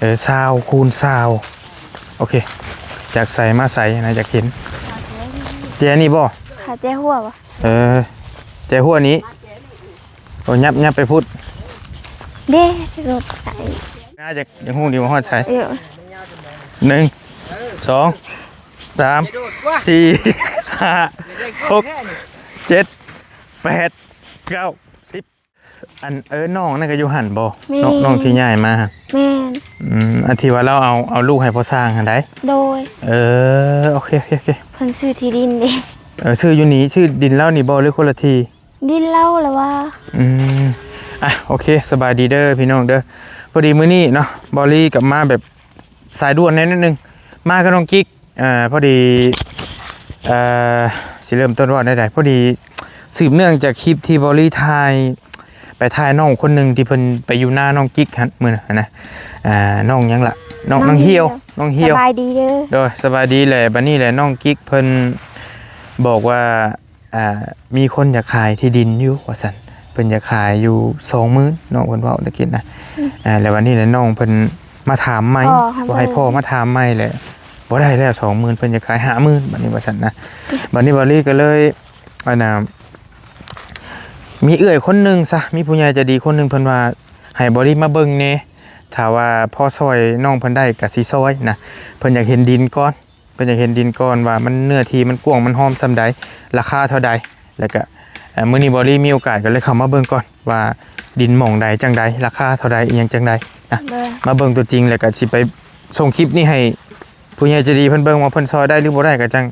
ອີ ຊາວຄູນຊາວ. ໂອເຄ ຈາກໃສມາໃສນະ ຢາກເຫັນ. ແຈນີ້ບໍ່? ຂາແຈຫົວບໍ່? ເອີ ແຈຫົວນີ້. ໂອ້ ຍັບ ຍັບໄປພຸ້ນເດ້. ລົດໄປ ນາ ຢາກ ຢາກຮູ້ດີວ່າຮອດໃສ. ເອີ ໜຶ່ງ ສອງ ສາມ ສີ່ ຫ້າ ຫົກ ເຈັດ ແປດ ເກົ້າ ສິບ. ອັນ ເອີ ນ້ອງນັ້ນກໍຢູ່ຫັ້ນບໍ່? ແມ່ນ ນ້ອງ ນ້ອງທີ່ຍ້າຍມາຫັ້ນ. ແມ່ນ ອືມ ອັນທີ່ວ່າລາວເອົາ ເອົາລູກໃຫ້ພໍ່ຊ່າງຫັ້ນໃດ໋. ໂດຍ ເອີ ໂອເຄ ໂອເຄ ໂອເຄ. ເພິ່ນຊື້ທີ່ດິນເດ້. ເອີ ຊື້ຢູ່ນີ້ ຊື້ດິນລາວນີ້ບໍ່ ຫຼືຄົນລະທີ່? ດິນລາວລະວ່າ. ອືມ ອ່ະ ໂອເຄ ສະບາຍດີເດີພີ່ນ້ອງເດີ. ພໍດີມື້ນີ້ເນາະ ບອລລີກັບມາແບບສາຍດ່ວນແດ່ໜ້ອຍໜຶ່ງ ມາກັບນ້ອງກິກ. ເອີ ພໍດີ ເອີ ຊິເລີ່ມຕົ້ນເວົ້າແນວໃດ? ພໍດີສືບເນື່ອງຈາກຄລິບທີ່ບອລລີຖ່າຍ ໄປຖ່າຍນ້ອງຄົນໜຶ່ງທີ່ເພິ່ນໄປຢູ່ນານ້ອງກິກຫັ້ນ ມື້ນັ້ນນະ. ອ່າ ນ້ອງຫຍັງລະ? ນ້ອງ ນ້ອງ ນ້ອງຫ່ຽວ ນ້ອງຫ່ຽວ ສະບາຍດີເດີ. ໂດຍ ສະບາຍດີແຫຼະ. ບັດນີ້ແຫຼະ ນ້ອງກິກເພິ່ນບອກວ່າ ອ່າ ມີຄົນຢາກຂາຍທີ່ດິນຢູ່ວ່າຊັ້ນ ເພິ່ນຢາກຂາຍຢູ່ສອງໝື່ນ ນ້ອງເພິ່ນເວົ້າຕະກີ້ນະ. ອືມ ອ່າ ແລ້ວບັດນີ້ແຫຼະ ນ້ອງເພິ່ນມາຖາມໃໝ່ ພໍ່ ວ່າໃຫ້ພໍ່ມາຖາມໃໝ່ແຫຼະ ບໍ່ໄດ້ແລ້ວສອງໝື່ນ ເພິ່ນຢາກຂາຍຫ້າໝື່ນ ບັດນີ້ວ່າຊັ້ນນະ. ບັດນີ້ບອລລີກໍເລີຍ ອັນນ່າ ມີເອື້ອຍຄົນໜຶ່ງຊະ ມີຜູ້ໃຫຍ່ໃຈດີຄົນໜຶ່ງ ເພິ່ນວ່າໃຫ້ບອລລີມາເບິ່ງແດ່ ຖ້າວ່າພໍຊ່ອຍນ້ອງເພິ່ນໄດ້ກໍຊິຊ່ອຍນະ. ເພິ່ນຢາກເຫັນດິນກ່ອນ ເພິ່ນຢາກເຫັນດິນກ່ອນວ່າມັນ ເນື້ອທີ່ມັນກວ້າງມັນຮອມສ່ຳໃດ ລາຄາເທົ່າໃດ. ແລ້ວກະ ເອີ ມື້ນີ້ບອລລີມີໂອກາດກໍເລີຍເຂົ້າມາເບິ່ງກ່ອນວ່າດິນໝ່ອງໃດຈັ່ງໃດ ລາຄາເທົ່າໃດ ອີ່ຫຍັງຈັ່ງໃດນະ. ໂດຍ ມາເບິ່ງຕົວຈິງ ແລ້ວກະຊິໄປສົ່ງຄລິບນີ້ໃຫ້ຜູ້ໃຫຍ່ໃຈດີເພິ່ນເບິ່ງວ່າເພິ່ນຊ່ອຍໄດ້ຫຼືບໍ່ໄດ້ ກໍຈັ່ງ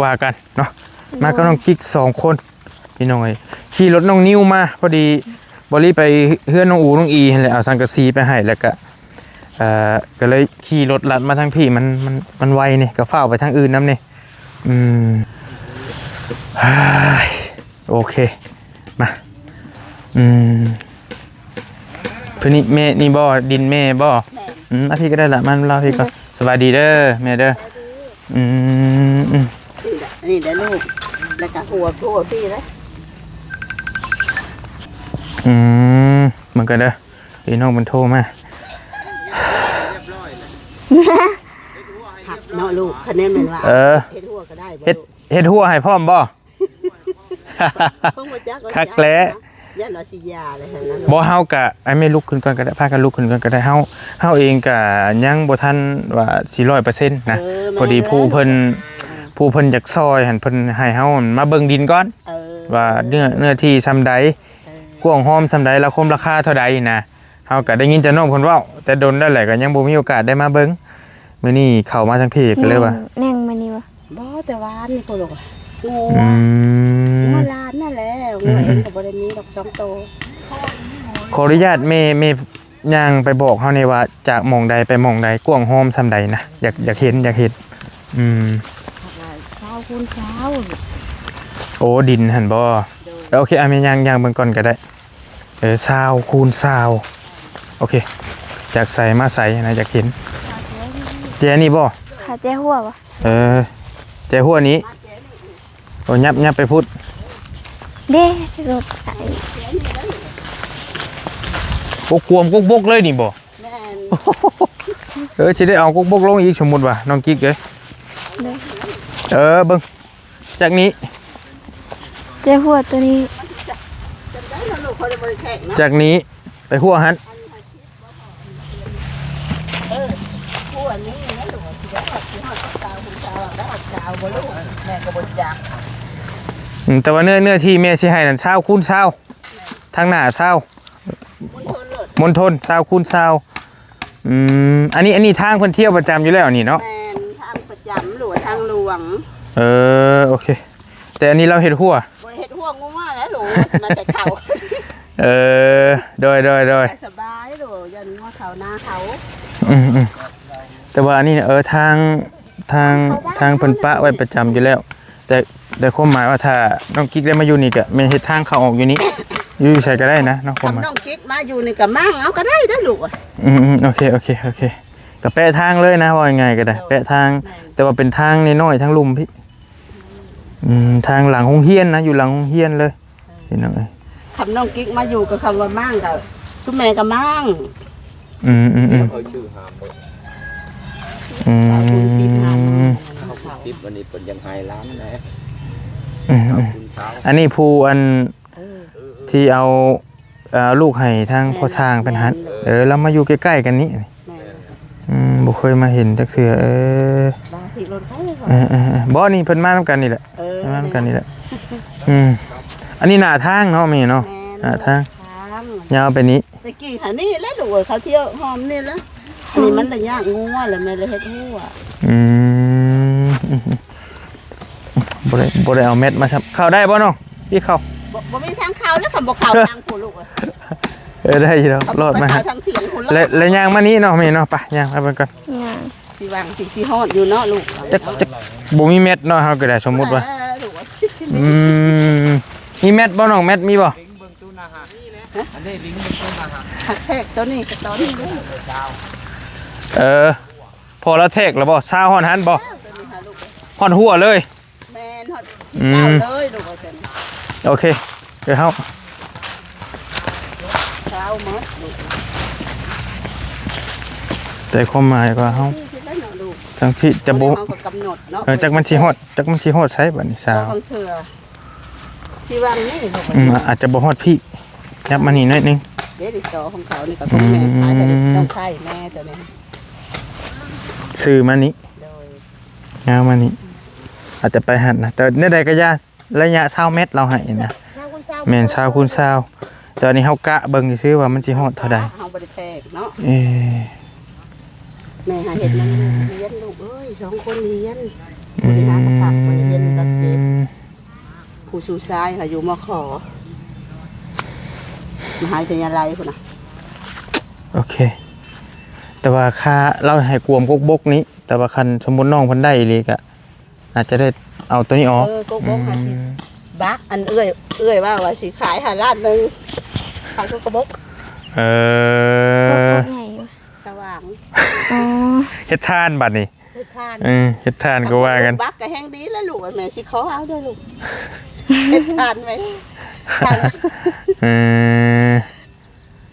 ວ່າກັນເນາະ. ໂດຍ ມາກັບນ້ອງກິກສອງຄົນ ພີ່ນ້ອງເອີຍ ຂີ່ລົດນ້ອງນິວມາ ພໍດີບອລລີໄປເຮືອນນ້ອງອູນ້ອງອີຫັ້ນແຫຼະ ເອົາສັງກະສີໄປໃຫ້ ແລ້ວກະ ເອີ ກໍເລີຍຂີ່ລົດລັດມາທາງພີ້ ມັນ ມັນ ມັນໄວນີ້ ກໍຟ້າວໄປທາງອື່ນນຳນີ້. ອືມ ໂອເຄ ມາ ອືມ ເພິ່ນນີ້ແມ່ນີ້ບໍ່? ດິນແມ່ບໍ່? ແມ່ນ ອືມ ມາພີ້ກໍໄດ້ລະ ມາລາວພີ້ກ່ອນ. ສະບາຍດີເດີແມ່ເດີ. ອືມ ອືມ ນີ້ແຫຼະ ນີ້ແຫຼະລູກ ແລ້ວກໍຫົວ ຫົວພີ້ເດ້. ອືມ ເບິ່ງກັນເດີ ພີ່ນ້ອງເພິ່ນໂທມາ. ເນາະລູກ ຄະແນນແມ່ນວ່າ ເອີ ເຮັດຫົວກໍໄດ້ບໍ່ ເຮັດ ເຮັດຫົວໃຫ້ພ້ອມບໍ່? ເພິ່ນບໍ່ຈັກ ຄັກແຫຼະ ຢ້ານວ່າຊິຢ່າແລ້ວຫັ້ນນະ. ບໍ່ ເຮົາກະ ໃຫ້ແມ່ລຸກຂຶ້ນກ່ອນກໍໄດ້ ພາກັນລຸກຂຶ້ນກ່ອນກໍໄດ້. ເຮົາ ເຮົາເອງກະຍັງບໍ່ທັນວ່າຊິຮ້ອຍເປີເຊັນນະ. ເອີ ພໍດີຜູ້ເພິ່ນ ເອີ ຜູ້ເພິ່ນຢາກຊ່ອຍຫັ້ນ ເພິ່ນໃຫ້ເຮົາມາເບິ່ງດິນກ່ອນ ເອີ ວ່າເນື້ອ ເນື້ອທີ່ສ່ຳໃດ ເອີ ກວ້າງຮອມສ່ຳໃດ ລະຄົມລາຄາເທົ່າໃດນະ. ເຮົາກໍໄດ້ຍິນແຕ່ນ້ອງເພິ່ນເວົ້າແຕ່ດົນແລ້ວແຫຼະ ກໍຍັງບໍ່ມີໂອກາດໄດ້ມາເບິ່ງ. ມື້ນີ້ເຂົ້າມາທາງພີ້ກໍເລີຍວ່າ ແໜ່ງ ແໜ່ງມື້ນີ້ບໍ່? ບໍ່ ແຕ່ວານນີ້ພຸ້ນລູກ ງົວ ອືມ ງົວຫຼານນັ້ນແຫຼະ ງົວເອງກໍບໍ່ໄດ້ມີດອກສອງໂຕ. ອືມ ຂໍອະນຸຍາດແມ່ ແມ່ຍ່າງໄປບອກເຮົາແດ່ວ່າ ຈາກໝ່ອງໃດໄປໝ່ອງໃດ ກວ້າງຮອມສ່ຳໃດນະ? ຢາກ ຢາກເຫັນ ຢາກເຫັນ. ອືມ ຊາວຄູນຊາວ. ໂອ້ ດິນຫັ້ນບໍ່? ໂດຍ ໂອເຄ ອ່ະ ແມ່ຍ່າງ ຍ່າງເບິ່ງກ່ອນກໍໄດ້. ເອີ ຊາວຄູນຊາວ. ໂອເຄ ຈາກໃສມາໃສນະ ຢາກເຫັນ. ແຈນີ້ບໍ່? ຂາແຈຫົວບໍ່? ເອີ ແຈຫົວນີ້. ໂອ້ ຍັບ ຍັບໄປພຸ້ນເດ້. ລົດໄປ ກົກກວມກົກບົກເລີຍນີ້ບໍ່? ແມ່ນ ເອີ ຊິໄດ້ເອົາກົກບົກລົງອີກ ສົມມຸດວ່າ ນ້ອງກິກເອີຍ. ເອີ ເບິ່ງ ຈາກນີ້ ແຈຫົວໂຕນີ້ ຈາກນີ້ໄປຫົວຫັ້ນ. ອືມ ແຕ່ວ່າເນື້ອ ເນື້ອທີ່ແມ່ຊິໃຫ້ນັ້ນ ຊາວຄູນຊາວ ທາງໜ້າຊາວ ມົນທົນ ຊາວຄູນຊາວ. ອືມ ອັນນີ້ ອັນນີ້ທາງເພິ່ນທ່ຽວປະຈຳຢູ່ແລ້ວນີ້ເນາະ? ແມ່ນ ທາງປະຈຳ ຫຼືວ່າທາງຫຼວງ. ເອີ ໂອເຄ ແຕ່ອັນນີ້ລາວເຮັດຮົ້ວ ບໍ່ເຮັດຮົ້ວງົວແລ້ວ ຫຼືວ່າຊິມາໃສ່ເຂົ້າ. ເອີ ໂດຍ ໂດຍ ໂດຍ ສະບາຍ ຫຼືວ່າຢ້ານງົວເຂົ້ານາເຂົາ. ອືມ ອືມ ແຕ່ວ່າອັນນີ້ ເອີ ທາງ ທາງ ທາງເພິ່ນປະໄວ້ປະຈຳຢູ່ແລ້ວ. ແຕ່ ແຕ່ຄວາມໝາຍວ່າ ຖ້ານ້ອງກິກໄດ້ມາຢູ່ນີ້ ກະແມ່ນເຮັດທາງເຂົ້າອອກຢູ່ນີ້ ຢູ່ໃສກໍໄດ້ນະເນາະ. ຄວາມໝາຍ ຄັນນ້ອງກິກມາຢູ່ນີ້ກະມ້າງເອົາກໍໄດ້ເດີລູກ. ອືມ ອືມ ໂອເຄ ໂອເຄ ໂອເຄ ກະແປະທາງເລີຍນະ ເວົ້າງ່າຍໆກໍໄດ້ ແປະທາງ. ແຕ່ວ່າເປັນທາງນ້ອຍໆ ທາງລຸ່ມພີ້. ອືມ ທາງຫຼັງໂຮງຮຽນນະ ຢູ່ຫຼັງໂຮງຮຽນເລີຍ ພີ່ນ້ອງເອີຍ. ຄັນນ້ອງກິກມາຢູ່ກໍຄຳວ່າມ້າງ ກໍຄືແມ່ກໍມ້າງ. ອືມໆໆ ເຂົາຊື່ຫ້າໝື່ນ ອືມ ສາມສິບ ອັນນີ້ເພິ່ນຍັງໃຫ້ລ້ານແດ່ ອືມໆ ສາມສິບ ອັນນີ້ຜູ້ອັນ ເອີ ທີ່ເອົາ ເອີ ລູກໃຫ້ທາງ ແມ່ນ ພໍ່ຊ່າງເພິ່ນຫັ້ນ ແມ່ນ ເອີ ລາວມາຢູ່ໃກ້ໆກັນນີ້ ແມ່ນ ອືມ ບໍ່ເຄີຍມາເຫັນຈັກເທື່ອ ເອີ ລາວຂີ່ລົດໄປ ເອີໆໆ ບໍ່ ນີ້ເພິ່ນມານຳກັນນີ້ແຫຼະ ເອີ ມານຳກັນນີ້ແຫຼະ ອືມ ອັນນີ້ໜ້າທາງເນາະແມ່ເນາະ ແມ່ນ ໜ້າທາງ ທາງ ຍາວໄປນີ້ ແຕ່ກີ້ຫານີ້ແຫຼະລູກເອີຍ ເຂົາທ່ຽວອ້ອມນີ້ແຫຼະ ອັນນີ້ມັນລະຍະງົວແຫຼະ ແມ່ນລະເຮັດຮົ້ວ ອືມ ບໍ່ໄດ້ ບໍ່ໄດ້ເອົາແມັດມາຊ້ຳ ເຂົ້າໄດ້ບໍ່ນ້ອງ? ທີ່ເຂົ້າ ບໍ່ ບໍ່ມີທາງເຂົ້າແລ້ວ ຄັນບໍ່ເຂົ້າທາງພຸ້ນລູກເອີຍ ເອີ ໄດ້ຢູ່ດອກ ລອດມາ ເຂົ້າທາງເຖຍງພຸ້ນ ແລະ ແລະຍ່າງມານີ້ເນາະແມ່ເນາະ ໄປ ຍ່າງໄປເບິ່ງກ່ອນ ຍ່າງ ຊິຫວ່າງຊິ ຊິຮອດຢູ່ເນາະລູກ ຈັກ ຈັກ ບໍ່ມີແມັດເນາະ ເຮົາກໍໄດ້ ສົມມຸດວ່າ ເອີ ລູກເອີຍ ອືມ ມີແມັດບໍ່ນ້ອງ? ແມັດມີບໍ່? ເບິ່ງຕູ້ໜ້າຫາ ຮະ? ອັນນີ້ລິງເບິ່ງຕູ້ໜ້າຫາ ແທກຕົວນີ້ກັບຕົວນີ້ເດີ ເອີ ພໍລາວແທກແລ້ວບໍ່? ຊາວຮອດຫັ້ນບໍ່? ຮອດຫົວເລີຍ ແມ່ນ ຮອດ ອືມ ເຈົ້າເລີຍລູກເອີຍ ໂອເຄ ເອີ ເຮົາ ຊາວໝົດລູກ ແຕ່ຄວາມໝາຍວ່າເຮົາ ທີ່ຊິໄດ້ເນາະລູກ ທາງພີ້ຈະບໍ່ ເຮົາກໍກຳນົດເນາະ ເອີ ຈັກມັນຊິຮອດ ຈັກມັນຊິຮອດໃສບັດນີ້ ຊາວ ບາງເທື່ອ ຊິວາງນີ້ລູກ ອືມ ອາດຈະບໍ່ຮອດພີ້ ຍັບມານີ້ໜ້ອຍໜຶ່ງ ເດ້ ຕິດຕໍ່ຂອງເຂົານີ້ກໍຂອງແມ່ ອືມ ຂາຍແຕ່ເດັກນ້ອງໄຂ່ແມ່ຕົວນີ້ ຊື່ມານີ້ ໂດຍ ຍາວມານີ້ ອາດຈະໄປຫັ້ນນະ ແຕ່ແນວໃດກໍຢ່າ ໄລຍະຊາວແມັດລາວໃຫ້ນະ ຊາວຄູນຊາວ ແມ່ນ ຊາວຄູນຊາວ ແຕ່ອັນນີ້ເຮົາກະເບິ່ງຊື່ໆວ່າມັນຊິຮອດເທົ່າໃດ ເຮົາບໍ່ໄດ້ແພກເນາະ ເອີ ແມ່ຫາເຮັດນຳລູກຮຽນ ລູກເອີຍ ສອງຄົນຮຽນ ອືມ ຜູ້ນີ້ຫາກໍພັກ ຜູ້ນີ້ຮຽນຢູ່ດັບເຈັດ ຜູ້ຊູຊາຍຫາຢູ່ ມຂ ມະຫາວິທະຍາໄລພຸ້ນນະ ໂອເຄ ແຕ່ວ່າຄ່າລາວໃຫ້ກວມກົກບົກນີ້ ແຕ່ວ່າຄັນສົມມຸດນ້ອງເພິ່ນໄດ້ອີ່ຫຼີກະ ອາດຈະໄດ້ເອົາໂຕນີ້ອອກ ເອີ ກົກບົກ ອືມ ຫາຊິບັກ ອັນເອື້ອຍ ເອື້ອຍວ່າ ວ່າຊິຂາຍໃຫ້ລ້ານໜຶ່ງ ຂາຍກົກບົກ ເອີ ໃຫຍ່ຢູ່ ສະຫວ່າງ ອໍ ເຮັດທານບັດນີ້ ເຮັດທານ ເອີ ເຮັດທານກໍວ່າກັນ ບັກກໍແຮງດີແລ້ວລູກ ແມ່ຊິຂໍເອົາເດີລູກ ເຮັດທານໄວ້ ເອີ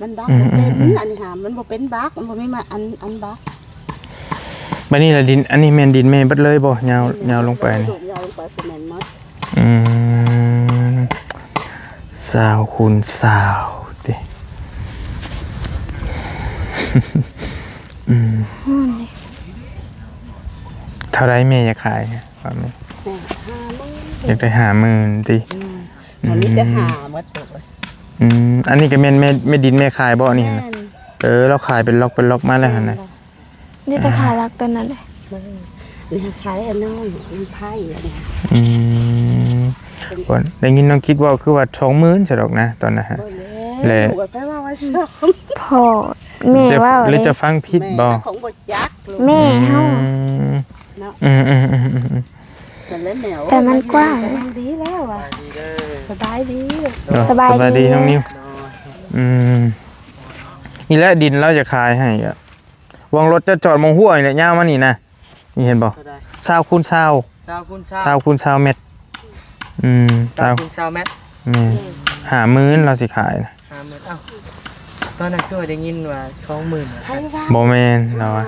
ມັນບັກ ອືມ ບໍ່ເປັນ ອືມ ອັນນີ້ຫາ ມັນບໍ່ເປັນບັກ ມັນບໍ່ມີມາ ອັນ ອັນບັກ ບັດນີ້ລະດິນ ອັນນີ້ແມ່ນດິນແມ່ເບິດເລີຍບໍ່? ຍາວ ຍາວລົງໄປນີ້ ຍາວລົງໄປຄືແມ່ນໝົດ ອືມ ຊາວຄູນຊາວຕິ ອືມ ຮ້ອນເດ ເທົ່າໃດແມ່ຢາກຂາຍ? ຫ້າໝື່ນ ຢາກໄດ້ຫ້າໝື່ນຕິ ອືມ ມັນມີແຕ່ ອືມ ຫ້າໝົດ ອືມ ອັນນີ້ກໍແມ່ນແມ່ ແມ່ດິນແມ່ຂາຍບໍ່ນີ້? ແມ່ນ ເອີ ລາວຂາຍເປັນລັອກເປັນລັອກມາແລ້ວຫັ້ນນະ ແມ່ນບໍ່? ນີ້ແຕ່ຂາຍລັກຕົວນັ້ນເດ້ ນີ້ຂາຍອັນນ້ອຍ ມັນໄພອັນນີ້ ອືມ ໄດ້ຍິນນ້ອງກິກເວົ້າຄືວ່າສອງໝື່ນຊະດອກນະ ຕອນນັ້ນ ບໍ່ແລ້ວ ແລະ ລູກກໍໄປເວົ້າວ່າສອງ ພໍ່ແມ່ເວົ້າ ຫຼືຈະຟັງຜິດບໍ່? ແມ່ກໍຄົງບໍ່ຈັກ ແມ່ເຮົາ ອືມ ເນາະ ອືມໆໆໆ ແຕ່ມັນກວ້າງ ກຳລັງດີແລ້ວວ່າ ສະບາຍດີ ສະບາຍດີ ສະບາຍດີນ້ອງນິວ ອືມ ນີ້ແຫຼະດິນລາວຈະຂາຍໃຫ້ ຫວ່າງລົດຈະຈອດໝ່ອງຫ້ວຍນີ້ແຫຼະ ຍາວມານີ້ນະ ນີ້ເຫັນບໍ່? ເທົ່າໃດ? ຊາວຄູນຊາວ ຊາວຄູນຊາວ ຊາວຄູນຊາວແມັດ ອືມ ຊາວ ຊາວຄູນຊາວແມັດ ແມ່ນ ຫ້າໝື່ນລາວຊິຂາຍນະ ຫ້າໝື່ນ ເອົ້າ ຕອນນັ້ນຄືວ່າໄດ້ຍິນວ່າສອງໝື່ນວ່າຊັ້ນ ບໍ່ແມ່ນລາວວ່າ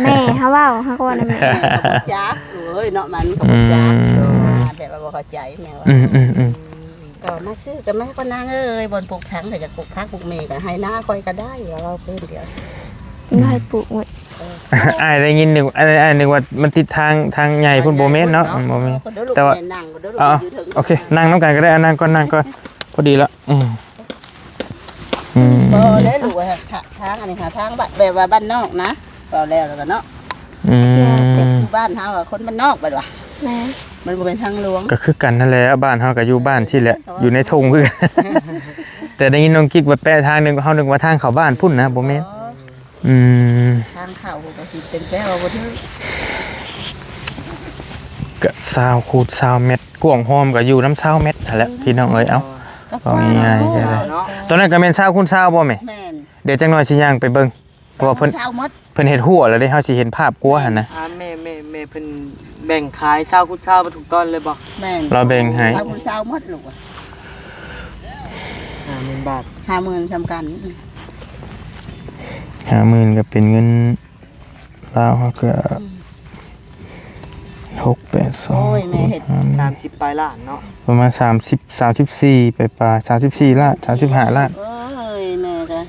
ແມ່ເຮົາເວົ້າ ເຮົາກໍວ່ານຳແມ່ ແມ່ກໍບໍ່ຈັກເອີຍເນາະ ມັນກໍບໍ່ຈັກ ອືມ ແບບວ່າບໍ່ເຂົ້າໃຈແມ່ວ່າ ອືມໆໆ ກໍມາຊື້ກໍມາ ກໍນາງເອີຍ ບ່ອນປູກຜັກ ຂ້ອຍຢາກປູກຜັກປູກໝີ່ ກໍໃຫ້ນາຂ້ອຍກໍໄດ້ ວ່າເວົ້າເປັນດຽວ ບໍ່ໃຫ້ປູກໝົດ ເອີ ອ້າຍໄດ້ຍິນ ນຶກ ອ້າຍ ອ້າຍນຶກວ່າມັນຕິດທາງ ທາງໃຫຍ່ພຸ້ນ ບໍ່ແມ່ນເນາະ ບໍ່ແມ່ນ ແຕ່ວ່າ ເອີ ໂອເຄ ນັ່ງນຳກັນກໍໄດ້ ນັ່ງກ່ອນ ນັ່ງກ່ອນ ພໍດີລະ ອືມ ອືມ ບໍ່ໄດ້ລູກ ທາງອັນນີ້ຫາທາງ ແບບວ່າບ້ານນອກນະ ເວົ້າແລ້ວ ແລ້ວກໍເນາະ ອືມ ຢູ່ບ້ານເຮົາ ຄົນບ້ານນອກ ແມ່ນບໍ່? ແມ່ນ ມັນບໍ່ແມ່ນທາງຫຼວງ ກໍຄືກັນຫັ້ນແຫຼະ ບ້ານເຮົາກໍຢູ່ບ້ານຊີ້ແຫຼະ ຢູ່ໃນທົ່ງຄືກັນ ແຕ່ໄດ້ຍິນນ້ອງກິກວ່າແປະທາງໜຶ່ງ ເຮົານຶກວ່າທາງເຂົ້າບ້ານພຸ້ນນະ ບໍ່ແມ່ນ ອືມ ທາງເຂົ້າກໍຊິເປັນແປວ່າບໍ່ຖືກ ກໍຊາວຄູນຊາວແມັດ ກວ້າງຮ່ອມກໍຢູ່ນຳຊາວແມັດຫັ້ນແຫຼະ ພີ່ນ້ອງເອີຍ ເອົ້າ ກໍເວົ້າງ່າຍໆ ເນາະ ຕອນນັ້ນກໍແມ່ນຊາວຄູນຊາວບໍ່ແມ່? ແມ່ນ ດຽວຈັກໜ່ອຍຊິຍ່າງໄປເບິ່ງ ເພາະວ່າເພິ່ນ ຊາວໝົດ ເພິ່ນເຮັດຮົ້ວແລ້ວເດ້ ເຮົາຊິເຫັນພາບກວ່າຫັ້ນນະ ແມ່ ແມ່ ແມ່ ແມ່ເພິ່ນແບ່ງຂາຍຊາວຄູນຊາວໝົດທຸກຕອນເລີຍບໍ່? ແມ່ນ ລາວແບ່ງໃຫ້ ຊາວຄູນຊາວໝົດລູກ ຫ້າໝື່ນບາດ ຫ້າໝື່ນສ່ຳກັນ ຫ້າໝື່ນກໍເປັນເງິນລາວເຮົາກໍ ຫົກ ແປດ ສອງ ໂອ້ຍ ແມ່ເຮັດ ສາມສິບປາຍລ້ານເນາະ ປະມານສາມສິບ ສາມສິບສີ່ປາຍໆ ສາມສິບສີ່ລ້ານ ສາມສິບຫ້າລ້ານ. ໂອ້ຍ ແມ່ກໍ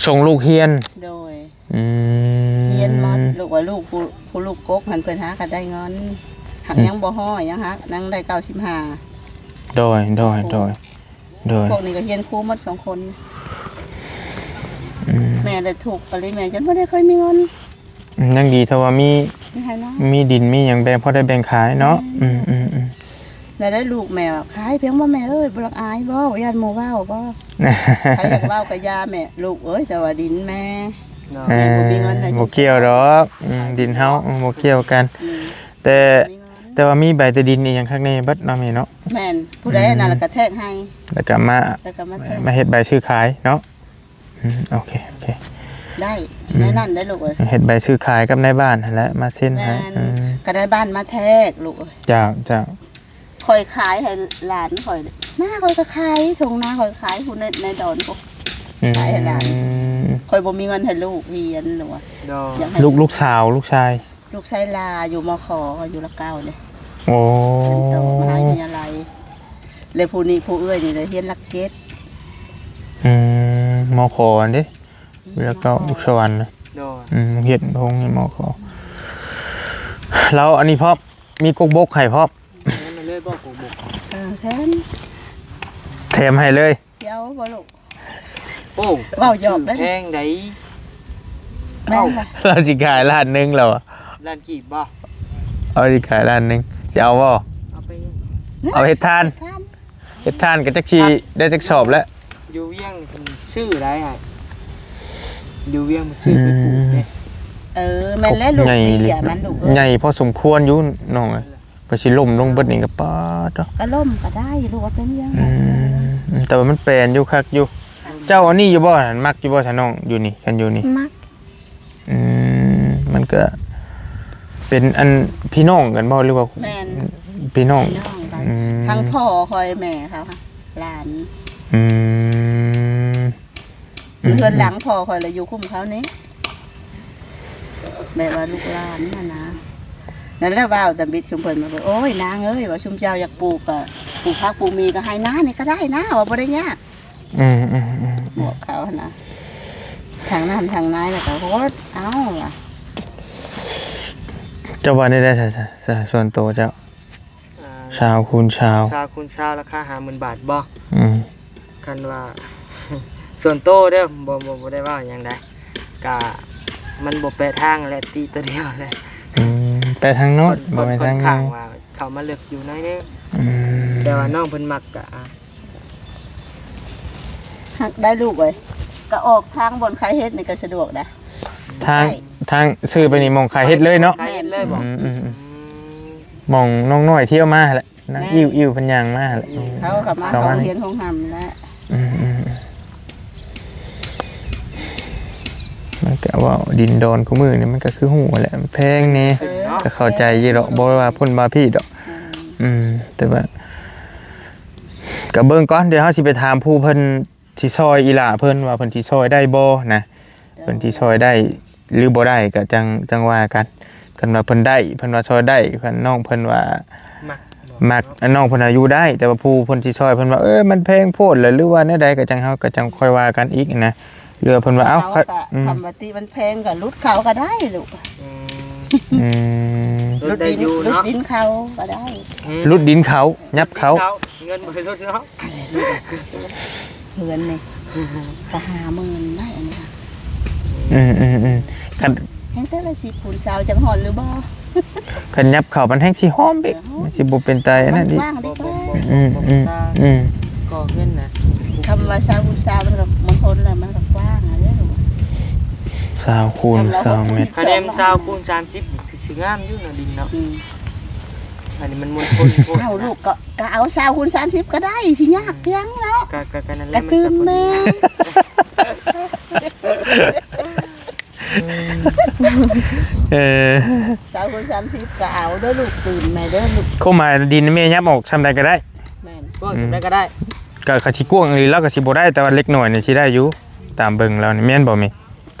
ສົ່ງລູກຮຽນ. ໂດຍ. ອືມ ຮຽນໝົດ ລູກວ່າລູກ ຜູ້ ຜູ້ລູກກົກຫັ້ນ ເພິ່ນຫາກໍໄດ້ເງິນ ຫາກ ອືມ ຍັງບໍ່ຮອດ ຍັງຫາກ ຍັງໄດ້ເກົ້າສິບຫ້າ. ໂດຍ ໂດຍ ໂດຍ ໂດຍ. ພວກນີ້ກໍຮຽນຄູໝົດສອງຄົນ. ອືມ ແມ່ລະທຸກອີ່ຫຼີ ແມ່ຈົນບໍ່ໄດ້ເຄີຍມີເງິນ. ອືມ ຍັງດີເທົ່າວ່າມີ ມີໄຮ່ນາ ມີດິນມີຫຍັງແບ່ງ ພໍໄດ້ແບ່ງຂາຍເນາະ. ອືມ ອືມໆໆ ແລ້ວໄດ້ລູກແມ່ວ່າ ຂາຍພຽງບໍ່ແມ່ເອີຍ ບໍ່ລັກອາຍບໍ່ ຢ້ານໝູ່ເວົ້າບໍ່. ໃຜຢາກເວົ້າກໍຢ່າແມ່ ລູກເອີຍ ແຕ່ວ່າດິນແມ່ ເອີ ແມ່ບໍ່ມີເງິນນະ ບໍ່ກ່ຽວດອກ. ອືມ ດິນເຮົາ ອືມ ບໍ່ກ່ຽວກັນ. ອືມ ແຕ່ ແຕ່ວ່າມີໃບຕາດິນອີ່ຫຍັງຄັກແນ່ເບິດເນາະແມ່ເນາະ. ແມ່ນ ຜູ້ໃດ ອືມ ອັນນັ້ນລະກະແທກໃຫ້ ແລ້ວກະມາ ແລ້ວກະມາແທກ ມາເຮັດໃບຊື້ຂາຍເນາະ. ອືມ ໂອເຄ ໂອເຄ ໄດ້ ອືມ ແນວນັ້ນໄດ້ລູກເອີຍ ເຮັດໃບຊື້ຂາຍກັບນາຍບ້ານຫັ້ນແຫຼະ ມາເຊັນໃຫ້. ແມ່ນ ອືມ ກໍນາຍບ້ານມາແທກລູກເອີຍ. ເຈົ້າ ເຈົ້າ. ຂ້ອຍຂາຍໃຫ້ຫຼານຂ້ອຍ ນາຂ້ອຍກໍຂາຍ ທົ່ງນາຂ້ອຍຂາຍ ຜູ້ໃນ ໃນດອນພຸ້ນ ອືມ ຂາຍໃຫ້ຫຼານ. ຂ້ອຍບໍ່ມີເງິນໃຫ້ລູກຮຽນ ຫຼືວ່າ ໂດຍ ຢາກໃຫ້ ລູກ ລູກສາວ ລູກຊາຍ? ລູກຊາຍຫຼ້າຢູ່ ມຂ ຢູ່ລະເກົ້າເດ້. ໂອ້ ຮຽນຕໍ່ມະຫາວິທະຍາໄລ. ແລ້ວຜູ້ນີ້ ຜູ້ເອື້ອຍນີ້ລະຮຽນຫຼັກເຈັດ. ອືມ ມຂ ຫັ້ນເດ້ ຢູ່ລະເກົ້າ ອຸດສະຫວັນນະ. ໂດຍ. ອືມ ຮຽນໂຮງຮຽນ ມຂ ແລ້ວອັນນີ້ພ້ອມ ມີກົກບົກໃຫ້ພ້ອມ. ແຖມໃຫ້ເລີຍບໍ່ ກົກບົກ? ເອີ ແຖມ ແຖມໃຫ້ເລີຍ. ຊິເອົາບໍ່ລູກ? ໂອ້ ເວົ້າຢອກໄດ໋ ແພງໃດ໋. ແມ່ນລະ ລາວຊິຂາຍລ້ານໜຶ່ງແລ້ວ ລ້ານກີບບໍ່? ເອົາ ຊິຂາຍລ້ານໜຶ່ງ ຊິເອົາບໍ່? ເອົາໄປ ເອົາເຮັດທານ ເຮັດທານ ເຮັດທານກໍຈັກຊິໄດ້ຈັກສອບແລ້ວ. ຢູ່ວຽງຊື້ໄດ້ ຢູ່ວຽງຊື້ໄປປູກເດ້. ອືມ ເອີ ແມ່ນແລ້ວລູກ ໃຫຍ່ ເບ້ຍມັນລູກເອີຍ ໃຫຍ່ພໍສົມຄວນຢູ່ນ້ອງເອີຍ. ໄປຊິລົ້ມລົງເບິດນີ້ກໍປາດເນາະ. ກໍລົ້ມກໍໄດ້ລູກ ວ່າເປັນຫຍັງ. ອືມ ແຕ່ວ່າມັນແປນຢູ່ ຄັກຢູ່. ເຈົ້າອັນນີ້ຢູ່ບໍ່? ມັກຢູ່ບໍ່ຊະນ້ອງ ຢູ່ນີ້ ຄັນຢູ່ນີ້? ມັກ. ອືມ ມັນກໍເປັນອັນພີ່ນ້ອງກັນບໍ່ ຫຼືວ່າ? ແມ່ນ ພີ່ນ້ອງ ພີ່ນ້ອງກັນ. ອືມ ທັງພໍ່ຂ້ອຍແມ່ເຂົາ ຫຼານ. ອືມ ອືມ ເຮືອນຫຼັງພໍ່ຂ້ອຍລະຢູ່ຄຸ້ມເຂົານີ້ ແບບວ່າລູກຫຼານຫັ້ນນະ. ນັ້ນແຫຼະ ເວົ້າຕຳບິດຊຸມເພິ່ນວ່າ ໂອ້ຍ ນາງເອີຍ ວ່າຊຸມເຈົ້າຢາກປູກກໍປູກຜັກປູກໝີ່ກໍໃຫ້ນານີ້ກໍໄດ້ນາ ວ່າບໍ່ໄດ້ຍາກ. ອືມໆໆ ບອກເຂົາຫັ້ນນະ ທາງນັ້ນທາງໃນ ແລ້ວກໍໂຫດເອົາວ່າ. ເຈົ້າວ່າແນວໃດ ສ່ວນໂຕເຈົ້າ? ອ່າ ຊາວຄູນຊາວ ຊາວຄູນຊາວ ລາຄາຫ້າໝື່ນບາດບໍ່? ອືມ ຄັນວ່າສ່ວນໂຕເດີ້ ບໍ່ ບໍ່ ບໍ່ໄດ້ເວົ້າຫຍັງໃດ ກະມັນບໍ່ແປະທາງແຫຼະ ຕິໂຕດຽວແຫຼະ. ອືມ ແປະທາງໂນ້ນ ບໍ່ແມ່ນທາງນີ້ ຂ້ອນຂ້າງວ່າເຂົ້າມາເລິກຢູ່ໜ້ອຍໜຶ່ງ. ອືມ ແຕ່ວ່ານ້ອງເພິ່ນມັກກະ ອ່າ ຮັກໄດ້ລູກເອີຍ ກະອອກທາງບ່ອນຂາຍເຫັດນີ້ກະສະດວກດາ ທາງ ໃກ້ ທາງຊື່ໄປນີ້ໝ່ອງຂາຍເຫັດເລີຍເນາະ. ຂາຍເຫັດເລີຍບໍ່? ອືມ ອືມ ອືມ ໝ່ອງນ້ອງນ້ອຍທ່ຽວມາຫັ້ນແຫຼະ ນາງ ແມ່ນ ອິ້ວໆ ເພິ່ນຍ່າງມາແຫຼະ. ອືມ ເຂົາກໍມາ ເຂົາມາໂຮງຮຽນໂຮງຮ່ຳແຫຼະ. ອືມ ອືມ ອືມ ມັນກະເວົ້າດິນດອນຄູ່ມື້ນີ້ ມັນກະຄືຮູ້ແຫຼະ ແພງແດ່ ເອີ ກະເຂົ້າໃຈຢູ່ດອກ ບໍ່ວ່າພຸ້ນວ່າພີ້ດອກ. ອືມ ອືມ ແຕ່ວ່າກະເບິ່ງກ່ອນ ດຽວເຮົາຊິໄປຖາມຜູ້ເພິ່ນ ຊິຊ່ອຍອີ່ຫຼ້າເພິ່ນວ່າເພິ່ນຊິຊ່ອຍໄດ້ບໍ່ນະ ເພິ່ນຊິຊ່ອຍໄດ້ ຫຼືບໍ່ໄດ້ກໍຈັ່ງ ຈັ່ງວ່າກັນ. ຄັນວ່າເພິ່ນໄດ້ ເພິ່ນວ່າຊ່ອຍໄດ້ ຄັນນ້ອງເພິ່ນວ່າມັກ ມັກ ນ້ອງເພິ່ນອາຍຸໄດ້ ແຕ່ວ່າຜູ້ເພິ່ນຊິຊ່ອຍເພິ່ນວ່າ ເອີ ມັນແພງໂພດ ຫຼືວ່າແນວໃດ ກໍຈັ່ງ ເຮົາກໍຈັ່ງຄ່ອຍວ່າກັນອີກນະ. ຫຼືວ່າເພິ່ນວ່າ ເອົ້າ ເຂົາກໍ ອືມ ທຳມະຕິມັນແພງກໍຫຼຸດເຂົາກໍໄດ້ລູກ. ອືມ ອືມ ຫຼຸດດິນ ຫຼຸດດິນເຂົາກໍໄດ້. ອືມ ຫຼຸດດິນເຂົາ ຫຍັບເຂົາ ເງິນບໍ່ໄດ້ຫຼຸດເນາະ. ເຮືອນນີ້ກະຫ້າໝື່ນໄດ້ອັນນີ້. ອືມໆໆ ຄັນແຮງແຕ່ລະສິບຄູນຊາວ ຈັກຮອດຫຼືບໍ່? ຄັນຫຍັບເຂົ້າມັນແຮງຊິຫອມອີກ ເອີ ມັນຊິບໍ່ເປັນຕາອັນນັ້ນອີກ. ກວ້າງດີກວ່າ. ອືມໆໆ ກໍເຮືອນນະ ຄຳວ່າຊາວຄູນຊາວ ມັນກໍມົນທົນແລ້ວ ມັນກໍກວ້າງຫັ້ນແຫຼະ. ຊາວຄູນຊາວແມັດ ຄະແນນຊາວຄູນສາມສິບ ຄືຊິງາມຢູ່ເນາະ ດິນເນາະ. ອືມ ອັນນີ້ມັນມົນທົນໂພດ. ເອົາລູກ ກໍ ກໍເອົາຊາວຄູນສາມສິບກໍໄດ້ ຊິຍາກຫຍັງເນາະ. ກະ ກະ ກະນັ້ນແຫຼະ ກະຕື່ມແມ່. ເອີ ຊາວຄູນສາມສິບກໍເອົາເດີລູກ ຕື່ມແມ່ເດີລູກ. ຄວາມໝາຍດິນແມ່ຫຍັບອອກຊ່ຳໃດກໍໄດ້. ແມ່ນ ກວ້າງຊ່ຳໃດກໍໄດ້. ອືມ ກະ ກະຊິກວ້າງອີ່ຫຼີລາວກະຊິບໍ່ໄດ້ ແຕ່ວ່າເລັກນ້ອຍນີ້ຊິໄດ້ຢູ່ ຕາມເບິ່ງລາວນີ້ ແມ່ນບໍ່ແມ່?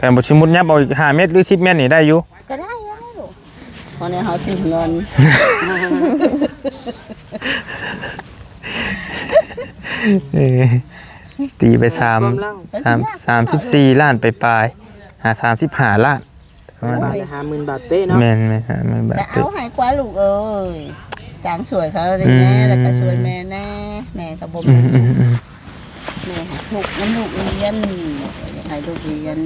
ກ ຄັນບໍ່ ສົມມຸດຫຍັບເອົາອີກຫ້າແມັດ ຫຼື ສິບແມັດນີ້ໄດ້ຢູ່ ກໍໄດ້ຢູ່ ເພາະແນວເຮົາຖືເງິນ ເອີ ຕີໄປສາມ ເອີ ຄວາມລັງ ສາມ ສາມສິບສີ່ລ້ານປາຍໆ ຫາສາມສິບຫ້າລ້ານ ປະມານ ບາດລະຫ້າໝື່ນບາດເປະເນາະ ແມ່ນໆ ຫ້າໝື່ນບາດ ກໍເອົາໃຫ້ກວ່າລູກເອີຍ ຈ້າງຊ່ວຍເຂົານີ້ແດ່ ອືມ ແລ້ວກໍຊ່ວຍແມ່ແດ່ ແມ່ກໍບໍ່ ອືມໆ ແມ່ທຸກນຳລູກຮຽນ ຢາກໃຫ້ລູກຮຽນ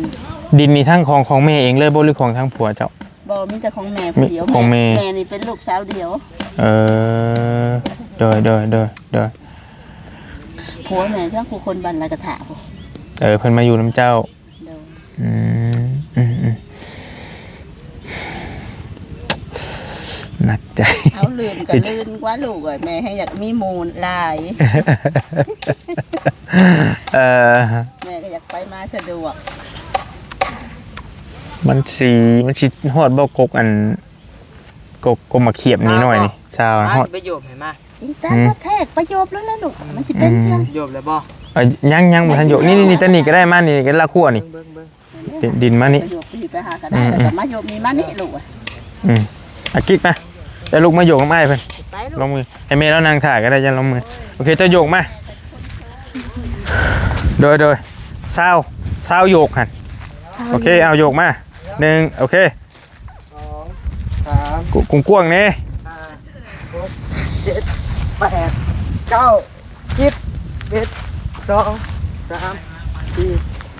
ດິນນີ້ທັງຂອງ ຂອງແມ່ເອງເລີຍບໍ່ ຫຼື ຂອງທາງຜົວເຈົ້າ? ບໍ່ ມີແຕ່ຂອງແມ່ຜູ້ດຽວ ຂອງແມ່ ແມ່ນີ້ເປັນລູກສາວດຽວ ເອີ ໂດຍ ໂດຍ ໂດຍ ໂດຍ ຜົວແມ່ທາງຜູ້ຄົນບ້ານລາຍກະທະພຸ້ນ ເອີ ເພິ່ນມາຢູ່ນຳເຈົ້າ ໂດຍ ອືມ ອືມ ອືມ ໜັກໃຈ ເອົາ ລື່ນກໍລື່ນກວ່າລູກເອີຍ ແມ່ແຮງຢາກມີໝູ່ຫຼາຍ ເອີ ແມ່ກໍຢາກໄປມາສະດວກ ມັນຊິ ມັນຊິຮອດບໍ່ ກົກອັນ ກົກ ກົກໝາກຂຽບນີ້ໜ້ອຍນີ້ ຊາວ ຮອດ ໄປໂຍບໃຫ້ມາ ກິນຕາມ ອືມ ກະແທກໄປໂຍບແລ້ວລະລູກ ມັນຊິເປັນຫຍັງ ອືມ ໂຍບແລ້ວບໍ່? ເອີ ຍັງ ຍັງບໍ່ທັນໂຍບ ນີ້ໆ ນີ້ ຕານີ້ກໍໄດ້ ມານີ້ກໍລາຄົວນີ້ ເບິ່ງ ເບິ່ງ ດິນ ດິນມານີ້ ໂຍບໄປຫາກໍໄດ້ ອືມ ແລ້ວກໍມາໂຍບນີ້ມານີ້ລູກ ອືມ ອາກິກມາ ຈະລຸກມາໂຍກນຳອ້າຍເພິ່ນ ໄປລູກ ລອງມື ໃຫ້ແມ່ລາວນັ່ງຖ້າກໍໄດ້ ຢ່າລອງມື ໂອເຄ ເຈົ້າໂຍກມາ ໂດຍ ໂດຍ ຊາວ ຊາວໂຍກຫັ້ນ ຊາວ ໂອເຄ ໂຍກ ເອົາໂຍກມາ ໜຶ່ງ ໂອເຄ ສອງ ສາມ ກວ້າງໆແດ່ ຫ້າ ຫົກ ເຈັດ ແປດ ເກົ້າ ສິບ ສິບເອັດ ສິບສອງ ສິບສາມ ສິບສີ່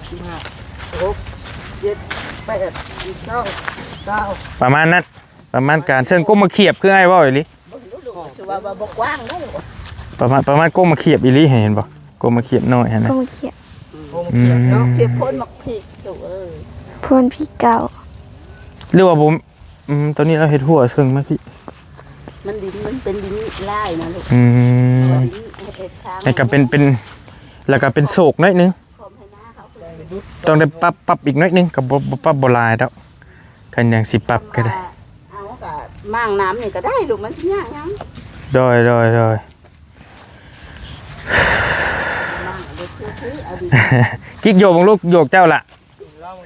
ສິບຫ້າ ສິບຫົກ ສິບເຈັດ ສິບແປດ ສິບເກົ້າ ຊາວ ປະມານນັ້ນ ປະມານການ ເຊິ່ງກົກໝາກຂຽບ ຄືອ້າຍເວົ້າອີ່ຫຼີ ເບິ່ງດູລູກ ຄືວ່າ ວ່າບໍ່ກວ້າງເດ້ລູກ ປະມານ ປະມານກົກໝາກຂຽບອີ່ຫຼີ ເຫັນບໍ່ ກົກໝາກຂຽບນ້ອຍຫັ້ນນະ ກົກໝາກຂຽບ ອືມ ຂຽບໂພນໝາກພິກລູກເອີຍ ໂພນພິກເກົ່າ ຫຼືວ່າບໍ່ ອືມ ຕອນນີ້ລາວເຮັດຮົ້ວເຊິ່ງມາພີ້ ມັນດິນ ມັນເປັນດິນລາຍນະລູກ ອືມ ເພາະວ່າດິນເຮັດທາງ ແລ້ວກໍເປັນ ເປັນ ແລ້ວກໍເປັນໂສກໜ້ອຍໜຶ່ງ ຕ້ອງໄດ້ປັບ ປັບອີກໜ້ອຍໜຶ່ງ ກໍບໍ່ ບໍ່ປັບບໍ່ຫຼາຍດອກ ຄັນຍັງຊິປັບກໍໄດ້ ເອົາ ກໍມ້າງນ້ຳນີ້ກໍໄດ້ລູກ ມັນຊິຍາກຫຍັງ ໂດຍ ໂດຍ ໂດຍ ກິກໂຍກເບິ່ງລູກ ໂຍກເຈົ້າລະ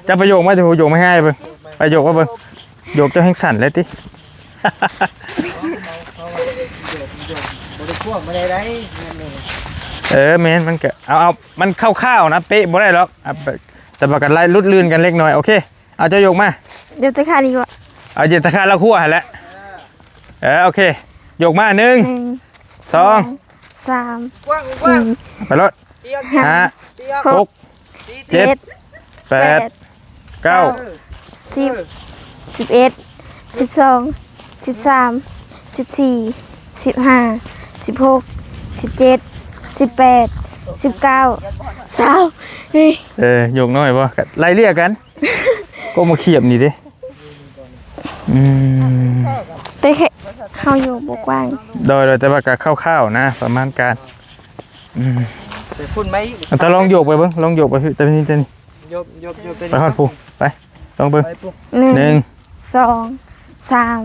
ເຈົ້າໄປໂຍກມາ ເຈົ້າໄປໂຍກມາໃຫ້ອ້າຍເບິ່ງ ໄປໂຍກມາເບິ່ງ ໂຍກເຈົ້າແຮງສັ່ນແລ້ວຕິ ບໍ່ໄດ້ຄວບມາໄດ້ໄດ໋ ເອີ ແມ່ນ ມັນກໍ ເອົາ ເອົາ ມັນຄ່າວໆນະ ເປະບໍ່ໄດ້ດອກ ເອົາໄປ ແຕ່ວ່າກໍໄລ່ຫຼຸດລື່ນກັນເລັກນ້ອຍ ໂອເຄ ເອົາ ເຈົ້າໂຍກມາ ເອົາແຕ່ຂານີ້ບໍ່ ເອົາແຕ່ຂາລາວຄົວຫັ້ນແຫຼະ ເອີ ໂອເຄ ໂຍກມາ ໜຶ່ງ ໜຶ່ງ ສອງ ສອງ ສາມ ສີ່ ໄປໂລດ ຫ້າ ຫົກ ເຈັດ ເຈັດ ແປດ ແປດ ເກົ້າ ເກົ້າ ສິບ ສິບເອັດ ສິບສອງ ສິບສາມ ສິບສີ່ ສິບຫ້າ ສິບຫົກ ສິບເຈັດ ສິບແປດ ສິບເກົ້າ ຊາວ ເອີ ໂຍກນ້ອຍບໍ່ ໄລ່ເລ່ຍກັນ ກົກໝາກຂຽບນີ້ເດ້ ອືມ ແຕ່ເຮົາຢູ່ບໍ່ກວ້າງ ໂດຍ ໂດຍ ແຕ່ວ່າກໍຄ່າວໆນະ ປະມານການ ອືມ ໄປພຸ້ນໄປອີກ ເອົາ ເຈົ້າລອງໂຍກໄປເບິ່ງ ລອງໂຍກໄປພີ້ ແຕ່ນີ້ ແຕ່ນີ້ ໂຍກ ໂຍກ ໂຍກ ໄປຮອດພຸ້ນ ໄປ ລອງເບິ່ງ ໄປພຸ້ນ ໜຶ່ງ ໜຶ່ງ ສອງ ສາມ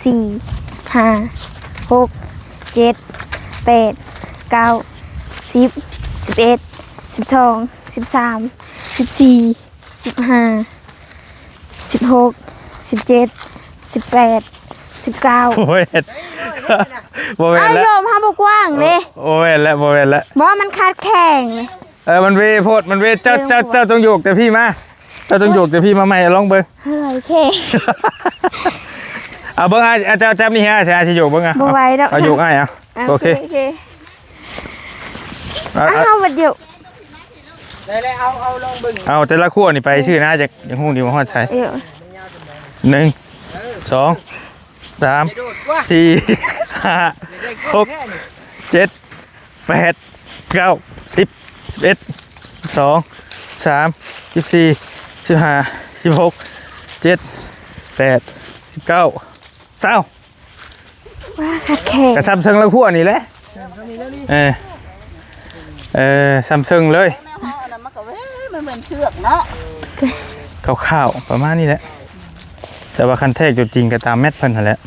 ສີ່ ຫ້າ ຫົກ ເຈັດ ແປດ ເກົ້າ ສິບ ສິບເອັດ ສິບສອງ ສິບສາມ ສິບສີ່ ສິບຫ້າ ສິບຫົກ ສິບເຈັດ ສິບແປດ ສິບເກົ້າ ບໍ່ແມ່ນ ບໍ່ແມ່ນແລ້ວ ອ້າຍໂຍມເຮົາບໍ່ກວ້າງເດ້ ບໍ່ແມ່ນແລ້ວ ບໍ່ແມ່ນແລ້ວ ບໍ່ ມັນຂາດແຂງເດ້ ເອີ ມັນເວໂພດ ມັນເວ ເຈົ້າ ເຈົ້າ ເຈົ້າຕ້ອງໂຍກແຕ່ພີ້ມາ ເຈົ້າຕ້ອງໂຍກແຕ່ພີ້ມາໃໝ່ ລອງເບິ່ງ ອະໄລແຂງ ເອົາເບິ່ງ ອ້າຍ ເຈົ້າຈັບນີ້ໃຫ້ອ້າຍ ອ້າຍຊິໂຍກເບິ່ງ ເອົາ ບໍ່ໄຫວດອກ ເອົາໂຍກອ້າຍ ເອົາ ໂອເຄ ໂອເຄ ເອົາ ເອົາ ເອົາບັດດຽວ ໄດ້ແລ້ວ ເອົາ ເອົາລອງເບິ່ງ ເອົາແຕ່ລະຄົວນີ້ໄປຊື່ນະ ຢາກ ຢາກຮູ້ດີວ່າຮອດໃສ ເອີ ໜຶ່ງ ສອງ ສາມ ສີ່ ຫ້າ ຫົກ ເຈັດ ແປດ ເກົ້າ ສິບ ສິບເອັດ ສິບສອງ ສິບສາມ ສິບສີ່ ສິບຫ້າ ສິບຫົກ ສິບເຈັດ ສິບແປດ ສິບເກົ້າ ຊາວ ວ່າຄັກແທ້ ກະຊ່ຳເຊິ່ງລາວຄົວນີ້ແຫຼະ ເອີ ເອີ ຊ່ຳເຊິ່ງເລີຍ ແນວເຮົາອັນນັ້ນມັນກໍເວີຍ ມັນເໝືອນເຊືອກເນາະ ຄ່າວໆປະມານນີ້ແຫຼະ ແຕ່ວ່າຄັນແທກຕົວຈິງກໍຕາມແມັດເພິ່ນຫັ້ນແຫຼະ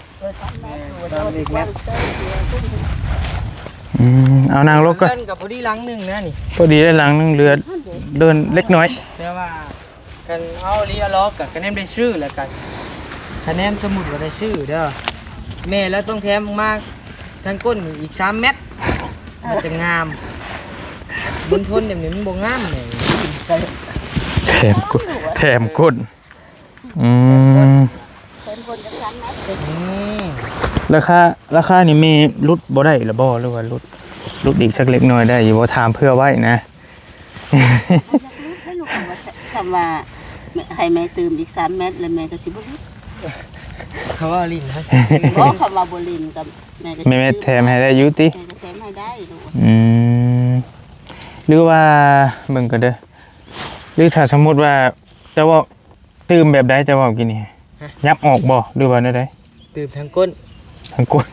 ອືມ ເອົານັ່ງລົງກ່ອນ ເຮືອນກໍພໍດີຫຼັງໜຶ່ງນະນີ້ ພໍດີໄດ້ຫຼັງໜຶ່ງ ເຫຼືອເດີ່ນເລັກນ້ອຍ ແຕ່ວ່າ ຄັນເອົາອີ່ຫຼີເອົາຫຼອກ ກະ ກະແນມໄດ້ຊື້ ແລ້ວກະ ຄະແນນສົມມຸດວ່າໄດ້ຊື້ເດີ ແມ່ລາວຕ້ອງແຖມອອກມາທາງກົ້ນນີ້ອີກສາມແມັດ ມັນຈະງາມ. ມົນທົນແບບນີ້ມັນບໍ່ງາມເລີຍ. ແຖມກົ້ນ ແຖມກົ້ນ ອືມ ເພິ່ນຄົນຈັກຊັ້ນນະ ອືມ ລາຄາ ລາຄານີ້ແມ່ຫຼຸດບໍ່ໄດ້ລະບໍ່ ຫຼືວ່າຫຼຸດ ຫຼຸດອີກສັກເລັກນ້ອຍໄດ້ຢູ່ບໍ່? ຖາມເພື່ອໄວ້ນະ. ຢາກຫຼຸດໃຫ້ລູກ ຄຳວ່າ ຄຳວ່າໃຫ້ແມ່ຕື່ມອີກສາມແມັດ ແລ້ວແມ່ກໍຊິບໍ່ຫຼຸດ. ເຂົາເວົ້າຫຼິ້ນນະ ບໍ່ ຄຳວ່າບໍ່ຫຼິ້ນກໍແມ່ກໍ ແມ່ແຖມໃຫ້ໄດ້ຢູ່ຕິ? ແມ່ກໍແຖມໃຫ້ໄດ້ລູກ. ອືມ ຫຼືວ່າເບິ່ງກ່ອນເດີ ຫຼືຖ້າສົມມຸດວ່າ ເຈົ້າເວົ້າ ຕື່ມແບບໃດເຈົ້າເວົ້າກີ້ນີ້? ຮະ? ຫຍັບອອກບໍ່ ຫຼືວ່າແນວໃດ? ຕື່ມທາງກົ້ນ ທາງກົ້ນ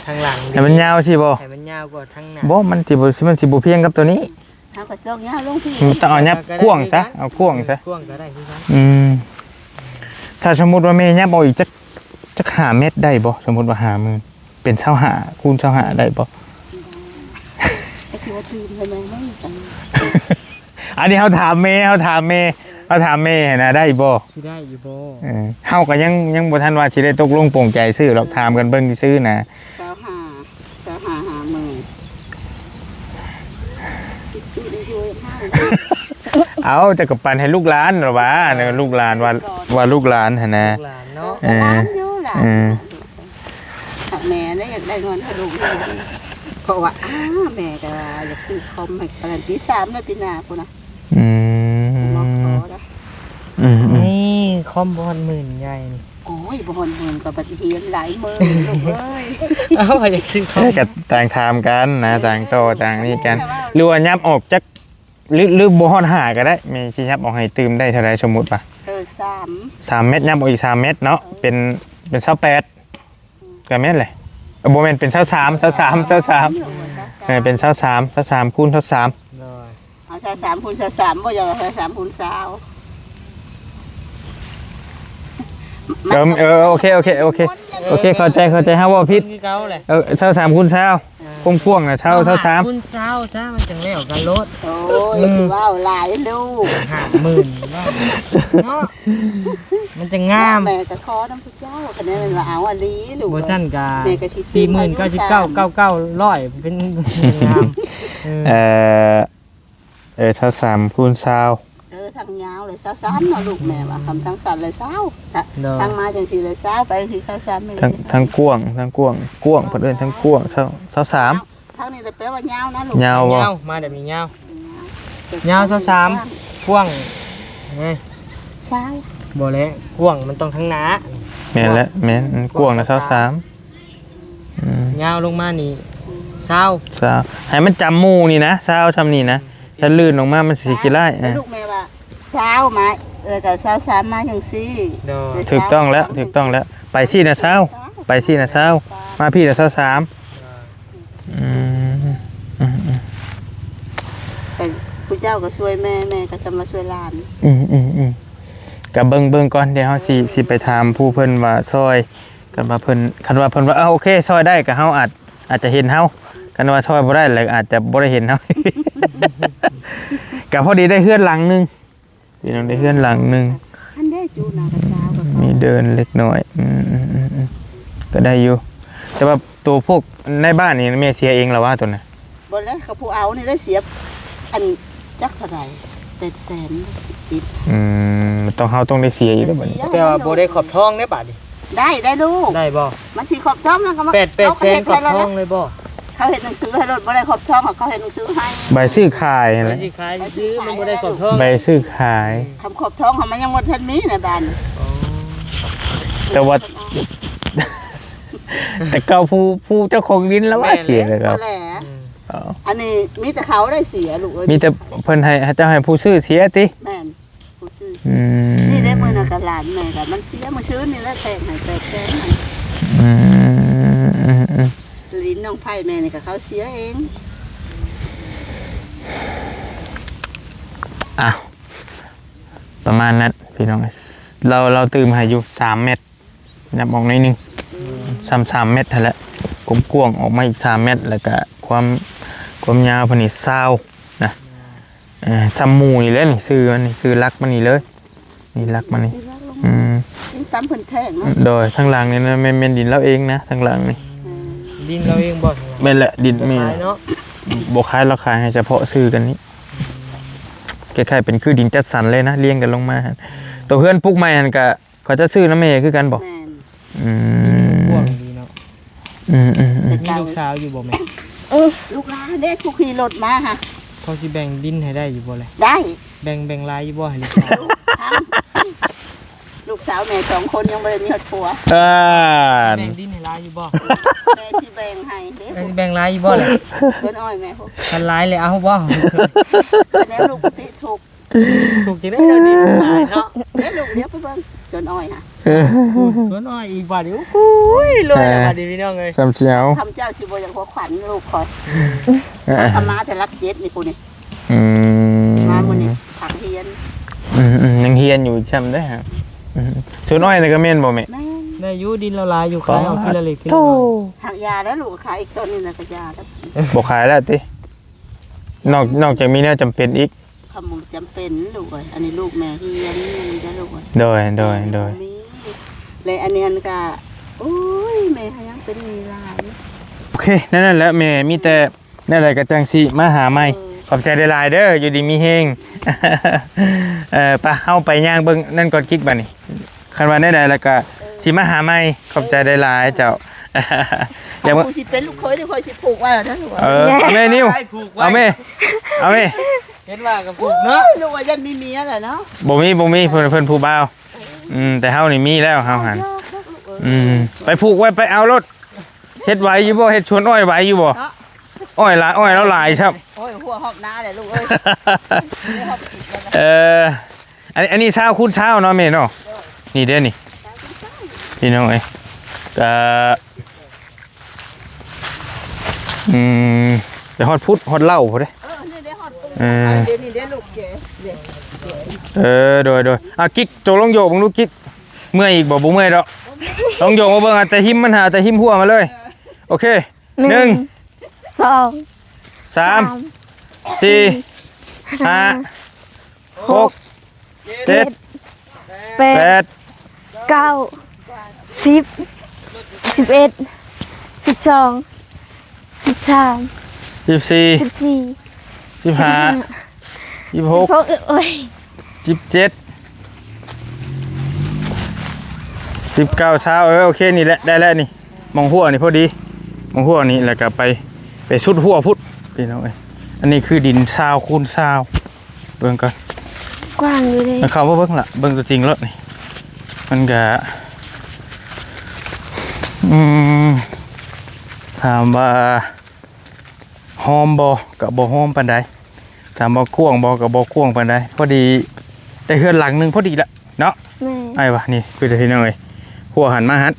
ທາງຫຼັງ ໃຫ້ມັນຍາວຊີ້ບໍ່? ໃຫ້ມັນຍາວກວ່າທາງໜ້າ. ບໍ່ ມັນຊິບໍ່ ມັນຊິບໍ່ພຽງກັບໂຕນີ້. ເຮົາກໍຕ້ອງຍາວລົງພີ້ ມັນຕ້ອງເອົາຫຍັບກວ້າງຊະ ເອົາກວ້າງຊະ ກວ້າງກໍໄດ້ຄືກັນ. ອືມ ຖ້າສົມມຸດວ່າແມ່ຫຍັບອອກອີກຈັກ ຈັກຫ້າແມັດໄດ້ບໍ່? ສົມມຸດວ່າຫ້າໝື່ນ ເປັນຊາວຫ້າຄູນຊາວຫ້າໄດ້ບໍ່? ກໍຊິວ່າຕື່ມໄດ້ໄໝ? ອັນນີ້ເຮົາຖາມແມ່ ເຮົາຖາມແມ່ ເອີ ເຮົາຖາມແມ່ຫັ້ນນະ ໄດ້ບໍ່? ຊິໄດ້ຢູ່ບໍ່? ເອີ ເຮົາກໍຍັງ ຍັງບໍ່ທັນວ່າຊິໄດ້ຕົກລົງປົງໃຈຊື້ດອກ ຖາມກັນເບິ່ງຊື່ໆນະ. ຊາວຫ້າ ຊາວຫ້າ ຫ້າໝື່ນ ເອົາ ເຈົ້າກໍປັນໃຫ້ລູກຫຼານລະວ່າ ເອີ ລູກຫຼານວ່າ ວ່າລູກຫຼານຫັ້ນນະ ລູກຫຼານເນາະ. ເອີ ຫຼານຢູ່ ຫຼານ ເອີ ແມ່ນະ ຢາກໄດ້ເງິນໃຫ້ລູກ ເພາະວ່າ ອ້າ ແມ່ກໍຢາກຊື້ຄອມໃຫ້ ອັນນັ້ນ ປີສາມເລີຍ ປີໜ້າພຸ້ນນະ. ອືມ ອືມໆ ນີ້ຄອມບໍ່ຮອດໝື່ນໃຫຍ່ນີ້. ໂອ້ຍ ບໍ່ຮອດໝື່ນກໍບັດຮຽນຫຼາຍໝື່ນລູກເອີຍ. ເອົ້າ ຢາກຊື້ຄອມ ເອີ ກໍຕ່າງຖາມກັນນະ ຕ່າງຕໍ່ຕ່າງນີ້ກັນ ຫຼືວ່າຫຍັບອອກຈັກ ຫຼື ຫຼືບໍ່ຮອດຫ້າກໍໄດ້ ແມ່ຊິຫຍັບອອກໃຫ້ຕື່ມໄດ້ເທົ່າໃດ? ສົມມຸດວ່າ ເອີ ສາມ ສາມແມັດ ຫຍັບອອກອີກສາມແມັດເນາະ ເອີ ເປັນ ເປັນຊາວແປດ ກໍແມ່ນແຫຼະ. ເອີ ບໍ່ແມ່ນ ເປັນຊາວສາມ ຊາວສາມ ຊາວສາມ ເອີ ເປັນຊາວສາມ ຊາວສາມຄູນຊາວສາມ. ໂດຍ ເອົາຊາວສາມຄູນຊາວສາມ ບໍ່ຢາກເອົາຊາວສາມຄູນຊາວ. ເອີ ເອີ ໂອເຄ ໂອເຄ ໂອເຄ ໂອເຄ ເຂົ້າໃຈ ເຂົ້າໃຈ ເຮົາເວົ້າຜິດ ຄືເກົ່າແຫຼະ. ເອີ ຊາວສາມຄູນຊາວ ເອີ ຄວາມກວ້າງນະ ຊາວ ຊາວສາມ ຄູນຊາວຊະ ມັນຈັ່ງແລ້ວກັນໂລດ. ໂອ້ຍ ອືມ ຊິເວົ້າຫຼາຍລູກ ຫ້າໝື່ນເນາະ ມັນຈັ່ງງາມ. ແມ່ກໍຂໍນຳ ເຈົ້າ ຄະແນນວ່າເອົາອີ່ຫຼີລູກ ບໍ່ຊັ້ນກະ ແມ່ກໍຊິຊື້ ສີ່ໝື່ນເກົ້າສິບເກົ້າ ເກົ້າເກົ້າຮ້ອຍ ເປັນງາມ. ເອີ ເອີ ເອີ ຊາວສາມຄູນຊາວ ເອີ ທາງຍາວເລີຍຊາວສາມເນາະລູກ ແມ່ວ່າ ຄຳທາງສັ້ນເລີຍຊາວ ໂດຍ ທາງມາຈັ່ງຊີ້ເລີຍຊາວ ໄປຈັ່ງຊີ້ຊາວສາມ ທາງ ທາງກວ້າງ ທາງກວ້າງ ກວ້າງ ເພິ່ນເອີ້ນທາງກວ້າງ ຊາວ ຊາວສາມ. ທາງນີ້ແຫຼະແປວ່າຍາວນະລູກ ຍາວບໍ່? ຍາວ ມາແບບນີ້ຍາວ ຍາວ ຊາວສາມ ກວ້າງ ເອີ ຊາວ ບໍ່ແຫຼະ ກວ້າງມັນຕ້ອງທາງໜ້າ. ແມ່ນແຫຼະ ແມ່ນ ກວ້າງນະຊາວສາມ ອືມ ຍາວລົງມານີ້ ອືມ ຊາວ ຊາວ ໃຫ້ມັນຈຳໝູ່ນີ້ນະ ຊາວຊ່ຳນີ້ນະ ອືມ ຖ້າລື່ນອອກມາມັນຊິຂີ້ລ້າຍ. ເອີ ລູກແມ່ວ່າ ຊາວມາ ແລ້ວກໍຊາວສາມມາຈັ່ງຊີ້. ໂດຍ ຖືກຕ້ອງແລ້ວ ຖືກຕ້ອງແລ້ວ ໄປຊີ້ນະຊາວ ໄປຊີ້ນະຊາວ ມາພີ້ນະຊາວສາມ. ໂດຍ ອືມ ອືມໆ ໄປ ຜູ້ເຈົ້າກໍຊ່ວຍແມ່ ແມ່ກໍຊ່ຳວ່າຊ່ວຍຫຼານ. ອືມໆໆ ກໍເບິ່ງ ເບິ່ງກ່ອນ ດຽວເຮົາຊິ ຊິໄປຖາມຜູ້ເພິ່ນວ່າຊ່ອຍ ຄັນວ່າເພິ່ນ ຄັນວ່າເພິ່ນວ່າ ເອີ ໂອເຄ ຊ່ອຍໄດ້ ກໍເຮົາອາດ ອາດຈະເຫັນເຮົາ ຄັນວ່າຊ່ອຍບໍ່ໄດ້ ແລ້ວອາດຈະບໍ່ໄດ້ເຫັນເຮົາ. ກໍພໍດີໄດ້ເຮືອນຫຼັງໜຶ່ງ ພີ່ນ້ອງ ໄດ້ເຮືອນຫຼັງໜຶ່ງ ອັນເດ້ ຈູນາກະຊາວ ມີເດີ່ນເລັກນ້ອຍ. ອືມໆໆ ກໍໄດ້ຢູ່ ແຕ່ວ່າໂຕພວກໃນບ້ານນີ້ແມ່ເສຍເອງລະວ່າໂຕນັ້ນ? ບໍ່ແລ້ວ ເຂົາຜູ້ເອົານີ້ໄດ້ເສຍ ອັນ ຈັກເທົ່າໃດ ແປດແສນ ອືມ ຕ້ອງ ເຮົາຕ້ອງໄດ້ເສຍອີກແລ້ວບັດນີ້ ແຕ່ວ່າບໍ່ໄດ້ຂອບທອງເດ້ບາດນີ້. ໄດ້ ໄດ້ລູກ ໄດ້ບໍ່? ມັນຊິຂອບທອງ ແລ້ວກໍມາ ແປດ ແປດແສນຂອບທອງເລີຍບໍ່? ເຂົາເຮັດໜັງສືໃຫ້ໂລດ ບໍ່ໄດ້ຂອບທອງ ເຂົາເຮັດໜັງສືໃຫ້ ໃບຊື້ຂາຍຫັ້ນແຫຼະ ໃບຊື້ຂາຍຊື່ໆ ມັນບໍ່ໄດ້ຂອບທອງ ໃບຊື້ຂາຍ. ອືມ ຄຳຂອບທອງຫັ້ນມັນຍັງບໍ່ທັນມີໃນບ້ານ. ອໍ ແຕ່ວ່າ ແຕ່ເກົ່າຜູ້ ຜູ້ເຈົ້າຂອງດິນລະວ່າເສຍແລ້ວ. ແມ່ນແຫຼະ ອືມ ອັນນີ້ມີແຕ່ເຂົາໄດ້ເສຍລູກເອີຍ ມີແຕ່ເພິ່ນໃຫ້ ເຈົ້າໃຫ້ຜູ້ຊື້ເສຍຕິ? ແມ່ນ ຜູ້ຊື້ ອືມ ນີ້ເດ້ ມື້ນັ້ນກໍຫຼານແມ່ກໍມັນເສຍ ມື້ຊືນນີ້ແຫຼະ ແຕ່ງໃຫ້ແປດແສນ. ອືມ ອືມໆ ດິນນ້ອງໄຜ່ແມ່ນີ້ກໍເຂົາເສຍເອງ. ອ້າວ ປະມານນັ້ນພີ່ນ້ອງ ລາວ ລາວຕື່ມໃຫ້ຢູ່ສາມແມັດ ຫຍັບອອກໜ້ອຍໜຶ່ງ ອືມ ສ່ຳສາມແມັດຫັ້ນແຫຼະ ກວ້າງໆອອກມາອີກສາມແມັດ ແລ້ວກະຄວາມ ຄວາມຍາວເພິ່ນນີ້ຊາວນະ. ເອີ ຊຳໝູ່ນີ້ແຫຼະນີ້ ຊື່ມັນນີ້ ຊື່ຫຼັກມັນນີ້ເລີຍ ນີ້ຫຼັກມັນນີ້ ຊື່ຫຼັກລົງ ອືມ ອີງຕາມເພິ່ນແທງເນາະ ໂດຍ ທາງຫຼັງນີ້ນະ ແມ່ນ ແມ່ນດິນລາວເອງນະ ທາງຫຼັງນີ້ ອືມ ດິນລາວເອງບໍ່? ແມ່ນແຫຼະ ດິນແມ່ນ ບໍ່ຂາຍເນາະ ບໍ່ຂາຍ ລາວຂາຍໃຫ້ສະເພາະຊື່ກັນນີ້ ອືມ ຄ້າຍໆເປັນຄືດິນຈັດສັນເລີຍນະ ລຽງກັນລົງມາ ໂຕເຮືອນປຸກໃໝ່ຫັ້ນກະ ເຂົາເຈົ້າຊື້ນຳແມ່ຄືກັນບໍ່? ແມ່ນ ອືມ ກວ້າງດີເນາະ ອືມໆໆ ມີລູກສາວຢູ່ບໍ່ແມ່? ເອີ ລູກຫຼານເດ້ ຜູ້ຂີ່ລົດມາຫະ ພໍຊິແບ່ງດິນໃຫ້ໄດ້ຢູ່ບໍ່ແລະ? ໄດ້ ແບ່ງ ແບ່ງຫຼາຍຢູ່ບໍ່ໃຫ້ລູກສາວ? ລູກສາວແມ່ສອງຄົນຍັງບໍ່ໄດ້ມີຮອດຜົວ ອ່າ ແບ່ງດິນໃຫ້ຫຼາຍຢູ່ບໍ່? ແມ່ຊິແບ່ງໃຫ້ເດ້ ແມ່ຊິແບ່ງຫຼາຍຢູ່ບໍ່ແລະ? ເພິ່ນອ້ອຍແມ່ພຸ້ນ ຄັນຫຼາຍແລ້ວເອົາບໍ່? ຄະແນນລູກຕິທຸກ ປູກຈັ່ງໃດເນາະ ດິນຫຼາຍເນາະ ເດ້ລູກ ດຽວໄປເບິ່ງສວນອ້ອຍຫະ ເອີ ສວນອ້ອຍອີກບາດນີ້ ໂອ້ຍ ລວຍແລ້ວບາດນີ້ພີ່ນ້ອງເອີຍ ສ່ຳຊິເອົາ ຄຳເຈົ້າຊິບໍ່ຢາກຫົວຂວັນລູກຂ້ອຍ ເອີ ເຂົາມາແຕ່ຫຼັກເຈັດນີ້ ຜູ້ນີ້ ອືມ ມາມື້ນີ້ພັກຮຽນ ອືມໆ ຍັງຮຽນຢູ່ຊ້ຳເດ້ຫະ ອືມ ສວນອ້ອຍນີ້ກໍແມ່ນບໍ່ແມ່? ແມ່ນ ໄດ້ຢູ່ ດິນລາວຫຼາຍຢູ່ ຂາຍເອົາທີລະເລັກທີລະນ້ອຍ ໂອ້ ຫັກຢາແລ້ວລູກ ຂາຍອີກຕົ້ນນີ້ນະກໍຢາແລ້ວ ບໍ່ຂາຍແລ້ວຕິ? ນອກ ນອກຈາກມີແນວຈຳເປັນອີກ ຄຳບໍ່ຈຳເປັນລູກເອີຍ ອັນນີ້ລູກແມ່ຮຽນ ນີ້ເດ້ລູກເອີຍ ໂດຍ ໂດຍ ໂດຍ ມີ ແລະອັນນີ້ຫັ້ນກະ ໂອ້ຍ ແມ່ຫາຍັງເປັນໜີ້ຫຼາຍ ໂອເຄ ແນວນັ້ນແຫຼະແມ່ ມີແຕ່ແນວໃດກໍຈັ່ງຊິມາຫາໃໝ່ ເອີ ຂອບໃຈຫຼາຍໆເດີ ຢູ່ດີມີແຮງ ເອີ ປະ ເຮົາໄປຍ່າງເບິ່ງນັ້ນກ່ອນກິກບາດນີ້ ຄັນວ່າແນວໃດແລ້ວກໍ ເອີ ຊິມາຫາໃໝ່ ຂອບໃຈຫຼາຍໆເຈົ້າ ເອີ ຢາກ ເອົາ ຜູ້ຊິເປັນລູກເຂີຍນີ້ ຂ້ອຍຊິຜູກໄວ້ແລ້ວເດີ ເອີ ເອົາແມ່ນິວ ເອົາແມ່ ເອົາແມ່ ເຫັນວ່າກໍຜູກເນາະ ໂອ້ຍ ລູກວ່າຢ້ານມີເມຍແຫຼະເນາະ ບໍ່ມີ ບໍ່ມີ ເພິ່ນ ເພິ່ນຜູ້ບ່າວ ອືມ ແຕ່ເຮົານີ້ມີແລ້ວ ເຮົາຫັ້ນ ເອີ ອືມ ໄປຜູກໄວ້ ໄປເອົາໂລດ ເຮັດໄຫວຢູ່ບໍ່? ເຮັດສວນອ້ອຍໄຫວຢູ່ບໍ່? ເນາະ ອ້ອຍຫຼາຍ ອ້ອຍລາວຫຼາຍຊ້ຳ ໂອ້ຍ ຫົວຮອບໜ້າແຫຼະລູກເອີຍ ໄດ້ຮອບກິນແລ້ວນະ ເອີ ອັນ ອັນນີ້ຊາວຄູນຊາວເນາະແມ່ເນາະ ນີ້ເດ້ນີ້ ຊາວຄູນຊາວ ພີ່ນ້ອງເອີຍ ກະ ອືມ ໄປຮອດພຸດ ຮອດເຫຼົ້າພຸ້ນເດ້ ເອີ ນີ້ເດ້ຮອດປຸ້ງ ເອີ ເດ້ ນີ້ເດ້ລູກເຈ ເດ້ ເອີ ໂດຍ ໂດຍ ອ່າ ກິກ ໂຕລອງໂຍກເບິ່ງດູກິກ ເມື່ອຍອີກບໍ່? ບໍ່ເມື່ອຍດອກ ລອງໂຍກມາເບິ່ງ ເອົາແຕ່ຮິມມັນຫາ ແຕ່ຮິມຫົວມາເລີຍ ເອີ ໂອເຄ ໜຶ່ງ ໜຶ່ງ ສອງ ສາມ ສາມ ສີ່ ຫ້າ ຫ້າ ຫົກ ເຈັດ ເຈັດ ແປດ ແປດ ເກົ້າ ສິບ ສິບເອັດ ສິບສອງ ສິບສາມ ສິບສີ່ ສິບສີ່ ສິບຫ້າ ສິບຫົກ ສິບຫົກ ໂອ້ຍ ສິບເຈັດ ສິບເກົ້າ ຊາວ ເອີ ໂອເຄ ນີ້ແຫຼະ ໄດ້ແລ້ວນີ້ ໝ່ອງຫົວນີ້ພໍດີ ໝ່ອງຫົວນີ້ ແລ້ວກໍໄປ ໄປສຸດຫົວພຸ້ນ ພີ່ນ້ອງເອີຍ ອັນນີ້ຄືດິນຊາວຄູນຊາວ ເບິ່ງກ່ອນ ກວ້າງຢູ່ເດ້ ເຂົ້າມາເບິ່ງລະ ເບິ່ງຕົວຈິງໂລດນີ້ ມັນກະ ອືມ ຖາມວ່າ ຮອມບໍ່? ກະບໍ່ຮອມປານໃດ ຖາມວ່າກວ້າງບໍ່? ກະບໍ່ກວ້າງປານໃດ ພໍດີໄດ້ເຮືອນຫຼັງໜຶ່ງພໍດີລະເນາະ ແມ່ນ ອ້າຍວ່າ ນີ້ຄື ພີ່ນ້ອງເອີຍ ຫົວຫັ້ນມາຫັ້ນ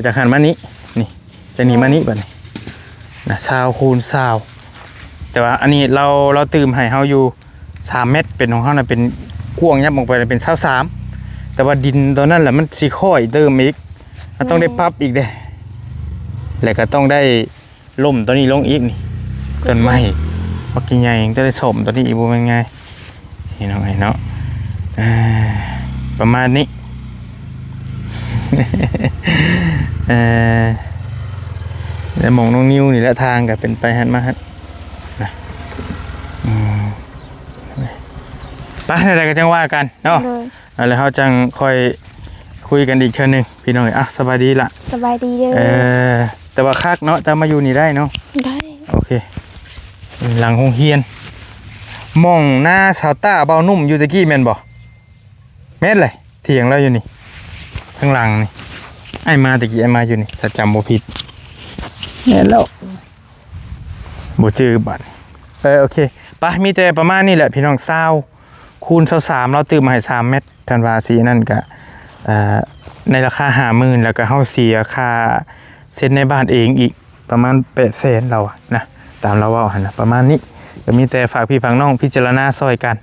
ຈາກຫັ້ນມານີ້ ນີ້ ຈາກນີ້ມານີ້ ບາດນີ້ນະ ຊາວຄູນຊາວ ແຕ່ວ່າອັນນີ້ລາວ ລາວຕື່ມໃຫ້ເຮົາຢູ່ສາມແມັດ ເປັນຂອງເຮົານະ ເປັນກວ້າງຍັບອອກໄປເປັນຊາວສາມ ແຕ່ວ່າດິນຕອນນັ້ນລະມັນຊິຄ້ອຍເຕີມອີກ ເຮົາຕ້ອງໄດ້ ແມ່ນ ປັບອີກເດ້ ແລ້ວກໍຕ້ອງໄດ້ ລົ້ມຕົວນີ້ລົງອີກນີ້ ຕົ້ນໄມ້ບັກໃຫຍ່ ຕ້ອງໄດ້ສ້ອມຕົວນີ້ອີກ ບໍ່ແມ່ນງ່າຍ ພີ່ນ້ອງເອີຍເນາະ ເອີ ປະມານນີ້ ເອີ ແລະ ໝ່ອງນ້ອງນິວນີ້ແຫຼະ ທາງກໍເປັນໄປຫັ້ນມາຫັ້ນນະ ອືມ ໄປ ແນວໃດກໍຈັ່ງວ່າກັນເນາະ ໂດຍ ອ່າ ແລ້ວເຮົາຈັ່ງຄ່ອຍຄຸຍກັນອີກເທື່ອໜຶ່ງ ພີ່ນ້ອງເອີຍ ອ່ະ ສະບາຍດີລະ ສະບາຍດີເດີ ເອີ ແຕ່ວ່າຄັກເນາະ ເຈົ້າມາຢູ່ນີ້ໄດ້ເນາະ ໄດ້ ໂອເຄ ຫຼັງໂຮງຮຽນ ໝ່ອງນາສາວຕ້າເບົາໜຸ່ມຢູ່ຕະກີ້ແມ່ນບໍ່? ແມ່ນແຫຼະ ຖຽງລາວຢູ່ນີ້ ທາງຫຼັງນີ້ ອ້າຍມາຕະກີ້ ອ້າຍມາຢູ່ນີ້ ຖ້າຈຳບໍ່ຜິດ ແມ່ນແລ້ວ ບໍ່ຈື່ບາດ ເອີ ໂອເຄ ໄປ ມີແຕ່ປະມານນີ້ແຫຼະພີ່ນ້ອງ ຊາວ ຄູນຊາວສາມ ລາວຕື່ມມາໃຫ້ສາມແມັດ ທ່ານວ່າຊິອັນນັ້ນກະ ເອີ ໃນລາຄາຫ້າໝື່ນ ແລ້ວກະເຮົາເສຍຄ່າເຊັນໃນບ້ານເອງອີກ ປະມານແປດແສນ ລາວວ່ານະ ຕາມລາວເວົ້າຫັ້ນນະ ປະມານນີ້ ກະມີແຕ່ຝາກພີ່ຝາກນ້ອງພິຈາລະນາຊ່ອຍກັນ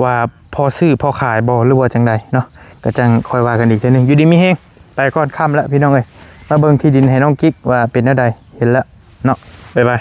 ວ່າພໍຊື້ພໍຂາຍບໍ່ ຫຼືວ່າຈັ່ງໃດເນາະ ກະຈັ່ງຄ່ອຍວ່າກັນອີກເທື່ອໜຶ່ງ ຢູ່ດີມີແຮງ ໄປກ່ອນ ຄ່ຳແລ້ວພີ່ນ້ອງເອີຍ ມາເບິ່ງທີ່ດິນໃຫ້ນ້ອງກິກວ່າເປັນແນວໃດ ເຫັນແລ້ວເນາະ ບາຍບາຍ.